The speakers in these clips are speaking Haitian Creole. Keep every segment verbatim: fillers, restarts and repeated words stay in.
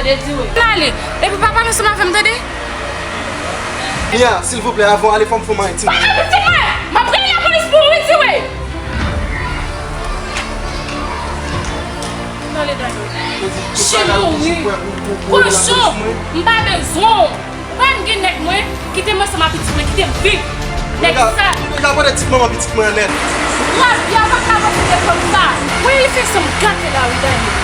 Dezire. N ale. Epi pa pale ansanm avè m, tande? Mia, silvouplè, avan w ale, fò m fè w mare ti mwen. Pa ka pitit mwen! M ap rele lapolis pou ou, Dezire! N ale, Dani. Chen mouri. Kochon! M pa bezwen w! Ou pa menm gen nèg mwen, kite m ansanm ak pitit mwen, kite m viv. Nèg sal. Li deja pote ti manman pitit mwen an nèt. Rabia pa ka avanse de kòm sa. Wi, li fè san m gate la wi, Dani.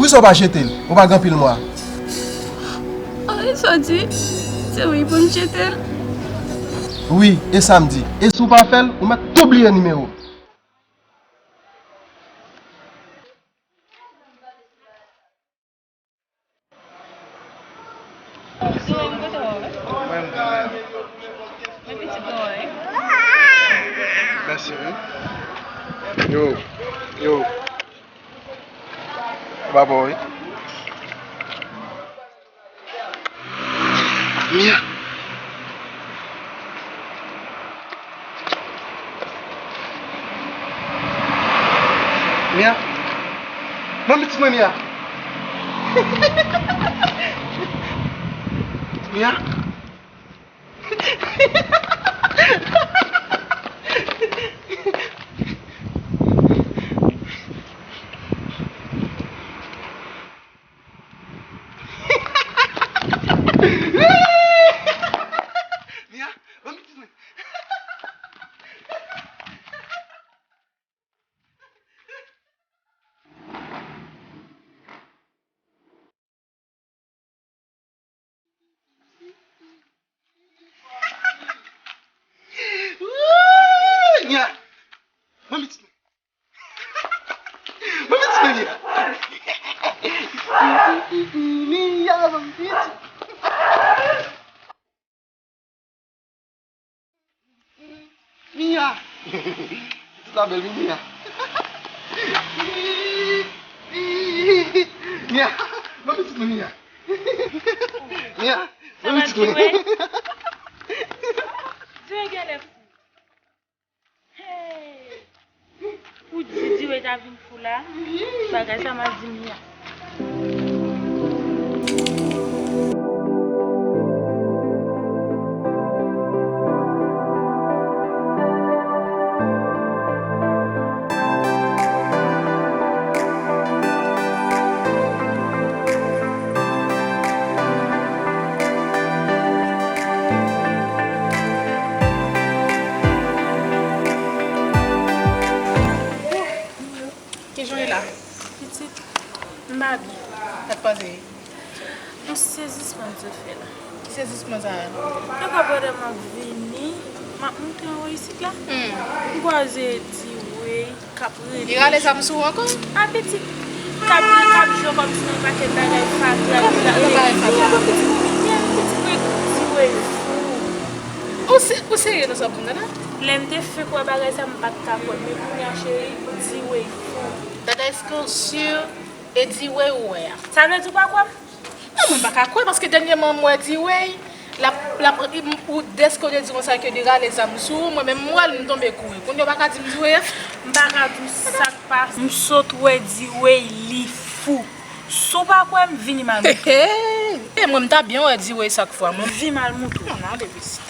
Poukisa w pa jete l? Ou pa gen anpil mwa. Ann, sa w di? Se wi pou m jete l? Wi, e sa m di. E si w pa fè l, ou mèt tou bliye nimewo. Mwen, mwen. Mwen pitit mwen. Mèsi, wi. Yo, yo. Ou pa bon, wi. Mia. Mia. Ban m pitit mwen, Mia. Mia. Mia, ban m pitit mwen. Mia, zanmi pitit. Mia. Pitit la bèl, wi, Mia. Mia. Bon, pitit mwen, Mia. Mia. Bon, pitit mwen. Dwe genlè fou. Hey! Ou di Diwe ta vin fou la? Bagay sa m al di Mia. Kijan w ye la? Pitit, m pa byen. Sa k pase? Yon sezisman m sot fè la. Ki sezisman sa a? Yon ka pandan m ap vini, m ap moute anwo isit la. Hmm. M kwaze Diwey k ap rele. Li rale zam sou ou ankò? A pitit, k ap, k ap jwe kòmsi nan yon pakèt bagay fatra. Kòman, kòman bagay fatra? Li pitit, li pitit, Diwey fou. Ou se-, ou serye nan sa w ap di m nan la? Lè m te fenk wè bagay sa, m pa t ka kwè. Men kounye a, cheri, Diwey fou. Dada, èske w si e Diwey ou wè a? Sa vle di ou pa kwè m? Non, mwen pa ka kwè, paske dènyèman m wè Diwey, l ap, l ap, ou, dèske w te di konsa ke li rale zam sou ou, mwen menm m wè l, m tonbe kouri. Kounye a w pa ka di m Diwey a? M pa ka di w sa k pase. M sot wè Diwey, li fou. Si w pa kwè m, vini m al montre w. E mwen, m ta byen wè Diwey sak fwa, mwen. Vin m al montre w. Non, non, ale vit.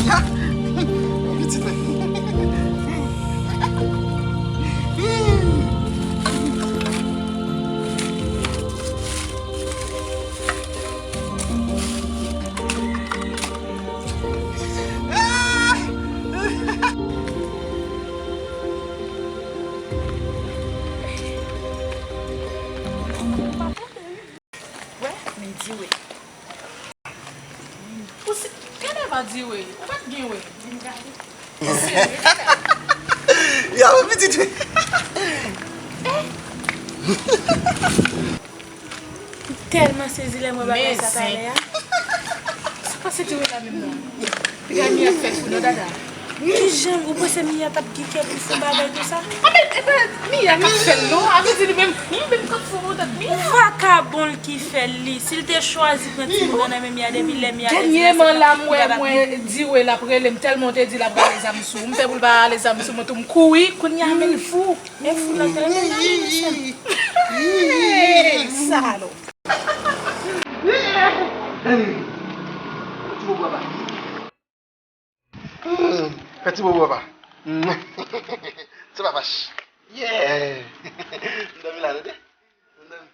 Ya! Pitit mwen. Wè, men Diwey. Ou se, kenèva Diwey, ou pa t gen wè. Vin gade. Ou serye, dada. Ya, pitit. M tèlman sezi lè m wè bagay sa talè a. Sa pase Diwey la menm non? Piga Mia k fè l fou non, dada. Kijan ou panse Mia t ap gen kè pou l fè bagay konsa? A, men, e pa Mia k ap fè l non. A vle di li menm, li menm k ap fou pou tèt Mia. Vakabon l ki fè l li. Si l te chwazi pran timoun nan nan men Mia depi lè Mia te di... Dènyèman la, m wè, mwen, Diwey l ap rele m, tèlman w te di l ap rale zam sou ou. M fè pou l pa rale zam sou mwen tou, m kouri. Kounye a, men l fou. E fou nan tèt mwen, nan men mesye. Hey, salòp. Ti bobo apa. Hmm, fè ti bobo apa. Hmm. Se pa fach. Yeah. M dòmi la, tande? M dòmi.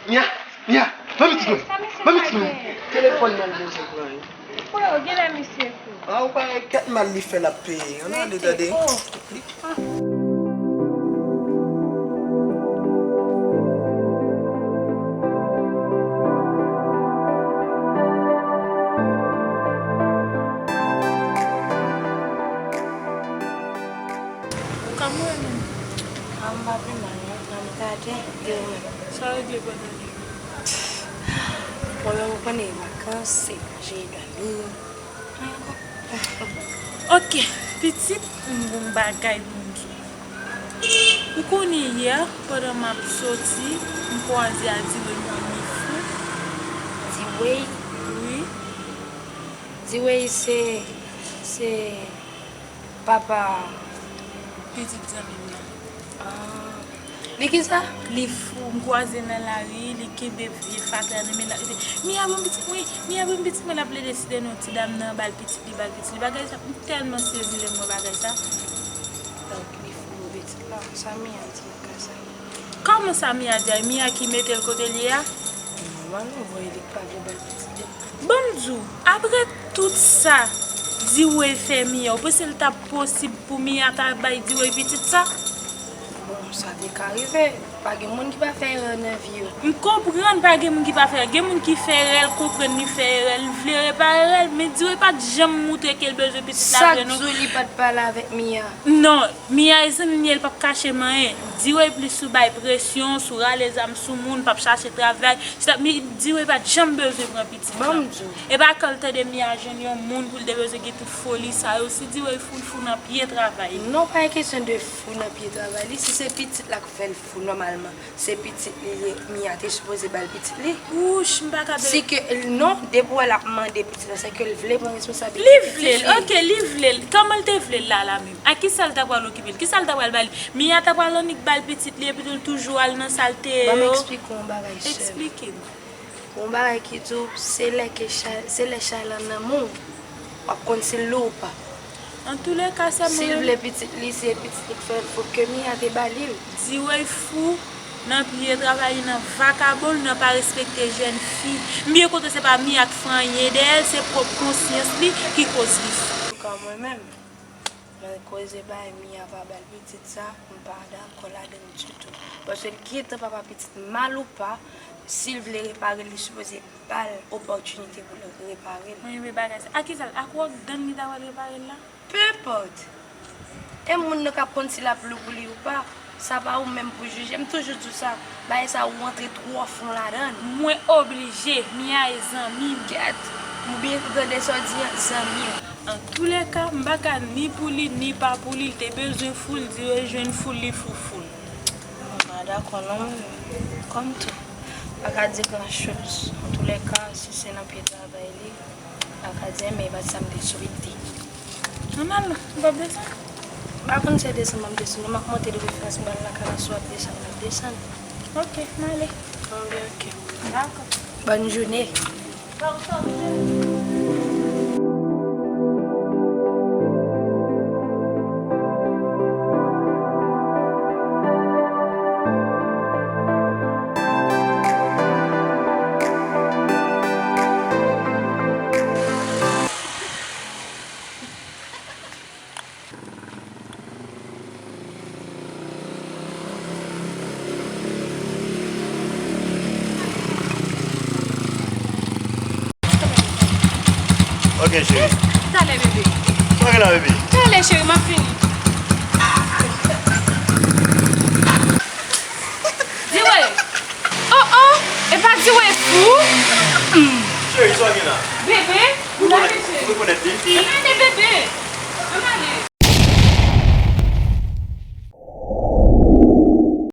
Mia, Mia, ban m ti mwen. Ban m ti mwen. Telefòn nan bezwen pran wi. Freo, genlè misye fou. A, ou pa enkyèt mal li fè l ap peye. Ann ale tande. Kòman w ye menm? A, m pa pi mal non, m ap gade, e ou menm? Sa w regle pandan de jou? Pwoblèm ou konnen e vakans, se manje, dòmi. Anyen ankò. Ok, pitit, m gon bagay pou m di w. Ou konnen yè, pandan m ap soti, m kwaze a Diwey, m wè li fou. Diwey? Wi. Diwey se, se papa pitit zanmi m nan. Ah. Li kisa? Li fou, m kwaze nan lari, li kenbe vye fatra nan men l, ap rele, "Mia, ban m pitit mwen, Mia, ban m pitit mwen," l ap plede site non ti dam nan, ba l pitit li, ba l pitit li. Bagay sa, m tèlman sezi lè m wè bagay sa. Donk, li fou pou pitit la. Sa Mia di nan ka sa? Kòman sa Mia di a? Mia ki mete l kote l ye a? Nòmalman, bon, li pa vle ba l pitit li. Ban m di w, apre tout sa Diwey fè Mia, ou panse l t ap posib pou Mia ta bay Diwey pitit sa? Bon, sa te ka rive. Pa gen moun ki pa fè erè nan vi yo. M konprann pa gen moun ki pa fè erè. Gen moun ki fè erè, l konprann li fè erè, l vle repare erè l, men Diwey pa t janm moutre ke l bezwen pitit la vre non. Sa k di w li pa t pale avèk Mia? Non, Mia e zanmi m ye, l p ap kache m anyen. Diwey plis sou bay presyon, sou rale zam sou moun, p ap chache travay. Chita, mi, Diwey pa t janm bezwen pran pitit lan. Ban m di w. E pa kè l tande Mia jwenn yon moun pou l te bezwen gen tout foli sa yo. Si Diwey fou, l fou nan pye travay li. Non, pa gen kesyon de fou nan pye travay li. Si se pitit la k fè l fou, nòmalman, se pitit li ye. Mia te sipoze ba l pitit li. Wouch, m pa ka. Si ke, non, depi w wè l ap mande pitit la, se ke l vle pran responsabilite pitit li. Li vle l, ok, li vle l. Kòman l te vle l la, la menm? A kisa l ta pral okipe l? Kisa l ta pral ba li? Mia ta pral annik ba l pitit li, epi tou l toujou al nan salte yo. Ban m eksplike w yon bagay, sè m. Eksplike m. Yon bagay ki di w, se lè ke chay, se lè chay lan nan men w, w ap konn si l lou ou pa. Antouleka, sè m, si l vle pitit li, se pitit li k fè l fou, ke Mia te ba li l. Diwey fou nan pye travay li, nan vakabon, nan pa respekte jèn fi. M byen kontan se pa Mia k fè anyen dèyè l, se pwòp konsyans li ki koz li fou. Antouka, mwen menm, nan koze bay Mia pa ba l pitit sa, m pa dakò ladan l ditou. Paske l gentan papa pitit, mal ou pa, si l vle repare l, li sipoze ba l opòtinite pou l repare l. Mwen renmen bagay sa. A kisa l, ak wòk dann li ta pral repare l la? Peu importe. E moun nan k ap konn si l ap lou pou li ou pa, sa pa ou menm pou jije. M toujou di w sa, bagay sa ou antre twò fon ladan l. Mwen oblije, Mia e zanmi m. Kèt, m byen tande sa w di an, zanmi m. Antouleka, m pa ka ni pou li, ni pa pou li, l te bezwen fou, l di rejwenn fou, li fou fou l. Mwen pa dakò non, mwen menm. Kòm tou, pa ka di gran choz. Antouleka, si se nan pye travay li, pa ka di, men e pa t sa m te swete. Ann al, m p ap desann. M pa konn si se desann m ap desann, m ap monte depi fas bal la, kalaso ap desann, m ap desann. Ok, m ale. Bon, byen, ok. Dakò. Bòn jounen. Ok, cheri. Talè, bebe. Sa gen la, bebe? Talè, cheri, m ap vini. Diwe! Oh, oh! E pa Diwe fou? Cheri, sa gen la? Bebe, m ale, cheri. Ou rekonèt li? M ale, bebe. M ale.